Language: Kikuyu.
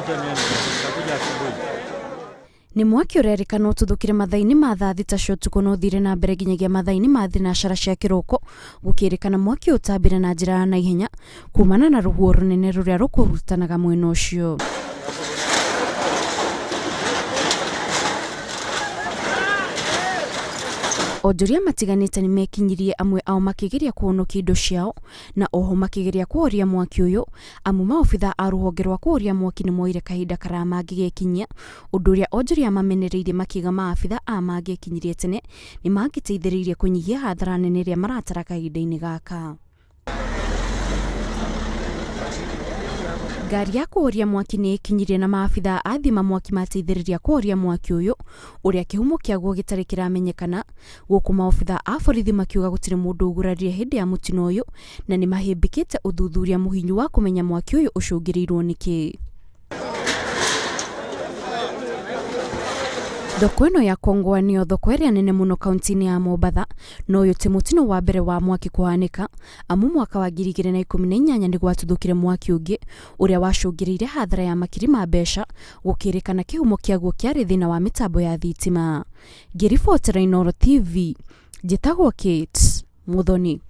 Wacha niende, nitakuja asubuhi. Nĩ mwaki ũrerĩkana ũtuthũkire mathaa-inĩ ma thaa thita cia ũtukũ na ũthire na mbere nginyagia mathaa-inĩ ma thinacara cia kĩroko, gũkĩrĩkana mwaki ũtambire na njĩra ya naihenya kumana na rũhuho rũnene rũrĩa rũkũhurutanaga mwena ũcio. Onjoria matiganĩte nĩ mekinyirie, amwe ao makĩgeria kũhonokia indo ciao na oho makĩgeria kũhoria mwaki ũyũ, amu maobitha a rũhonge rwa kũhoria mwaki nĩ moire kahinda karaya mangĩgekinyia, ũndũ ũrĩa onjoria mamenereirie makiuga maabitha a mangĩekinyirie tene nĩ mangĩteithĩrĩirie kũnyihia hathara nene ĩrĩa maratara kahinda-inĩ gaka. Ngari ya kũhoria mwaki nĩ ĩkinyirie na maabitha a thima mwaki mateithĩrĩria kũhoria mwaki ũyũ ũrĩa kĩhumo kĩaguo gĩtarĩ kĩramenyekana, gũkũ maobitha a borithi makiuga gũtirĩ mũndũ ũgurarire hĩndĩ ya mũtino ũyũ na nĩ mahĩmbĩkĩte ũthuthuria mũhinyu wa kũmenya mwaki ũyũ ũcũngĩrĩirwo nĩkĩ. Thoko ĩno ya Kongwa nĩyo thoko ĩrĩa nene mũno kaunti-inĩ ya Mombatha, na ũyũ ti mũtino wa mbere wa mwaki kũhanĩka, amu mwaka wa 2018 nĩ gwatuthũkire mwaki ũngĩ ũrĩa wacũngĩrĩirie hathara ya makiri ma mbeca, gũkĩrĩkana kĩhumo kĩaguo kĩarĩ thĩna wa mĩtambo ya thitima. Ngĩribotera Inooro TV, njĩtagwo Kate Muthoni.